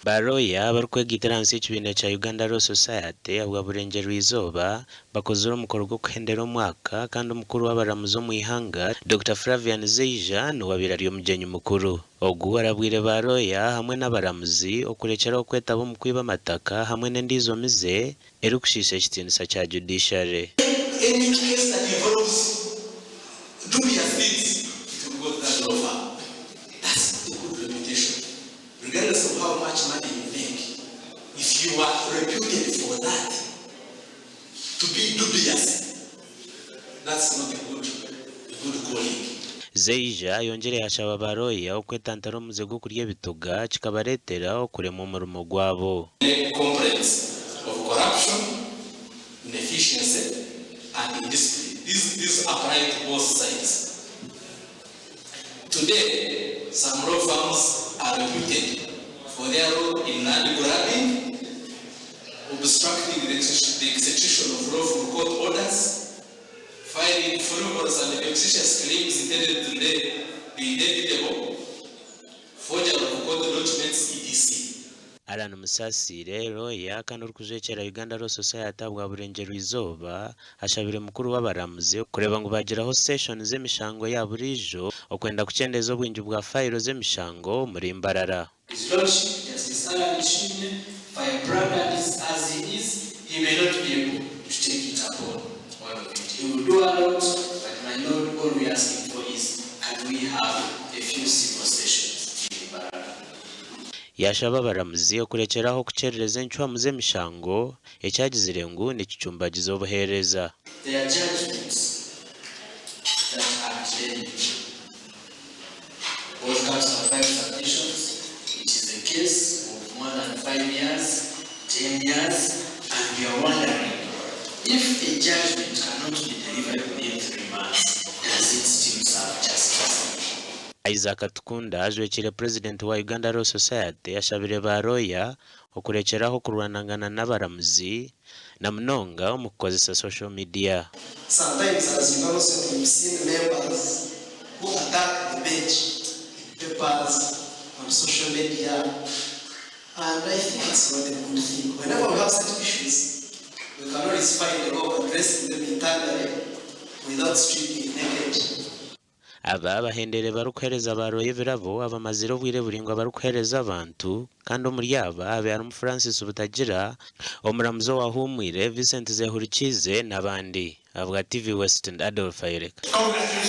Ba looya abarikwegaitira ahansi y'ekibiina kya Uganda Law Society ahabwa Burengyerwa-izooba bakozire omukoro gw'okuhendera omwaka kandi omukuru w'abaramuzi omu ihanga, Dokita Flavian Zeija niwe abaire ari omugyenyi mukuru. Ogu arabwire ba looya hamwe n'abaramuzi okurekyeraho kwetaba omu kwiba amataka hamwe n'endiijo mize erikushiisha ekitiinisa kya Judiciary. Any case that involves dubious things, it will go to that law firm. That's not a good reputation. Regardless of how much money you make, if you are reputed for that, to be dubious, that's not a good calling. Zeija ayongyire yashaba ba looya okwetantara omuze gw'okurya ebituga kikabareetera okuremwa omurimo gwabo. Many complaints of corruption, inefficiency and indiscipline. These apply to both sides. Today, some law firms are reputed for their role in land grabbing, obstructing the execution of lawful court orders, filing frivolous and vexatious claims intended to delay the inevitable, forgery of court documents, etc. Allan Musasire, looya kandi orikujwekyera Uganda Law Society ahabwa Burengyerwa-izooba ashabire mukuru w'abaramuzi kureeba ngu baagiraho seshoni z'emishango ya buriijo okwenda kukyendeeza obwingi bwa fayiro z'emishango omuri Mbarara. His Lordship Justice Allan Nishimwe, firebrand as he is, he may not be able to take it upon all of it. He will do a lot, but my lord, all we are asking for is, can we have a few civil sessions in Mbarara? Yaashaba abaramuzi okurekyeraho kukyerereza encwamu z'emishango eki agizire ngu nikicumbagiza obuheereza. There are judgments that are delayed. Both counsel have filed submissions. It is a case of more than 5 years, 10 years, and we are wondering if a judgment cannot be delivered within 3 months, does it still serve justice? Isaac Atukunda ajwekire Purezidenti wa Uganda Law Society ashabire ba looya okurekyeraho kurwanangana n'abaramuzi na munonga omu kukozesa social media. Sometimes, as Uganda Society, we've seen members who attack the bench in papers, on social media, and I think it's not a good thing. Whenever we have such issues, we can always find a way of addressing them internally without stripping naked. Aba bahendere barikuheereza ba looya ebirabo abamazire obwire buraingwa barikuheereza abantu kandi omuri aba habe harimu Francis Butagira, omuramuzi owahumwire Vincent Zehurikize n'abandi. Ahabwa TV West, Adolf Ayereka.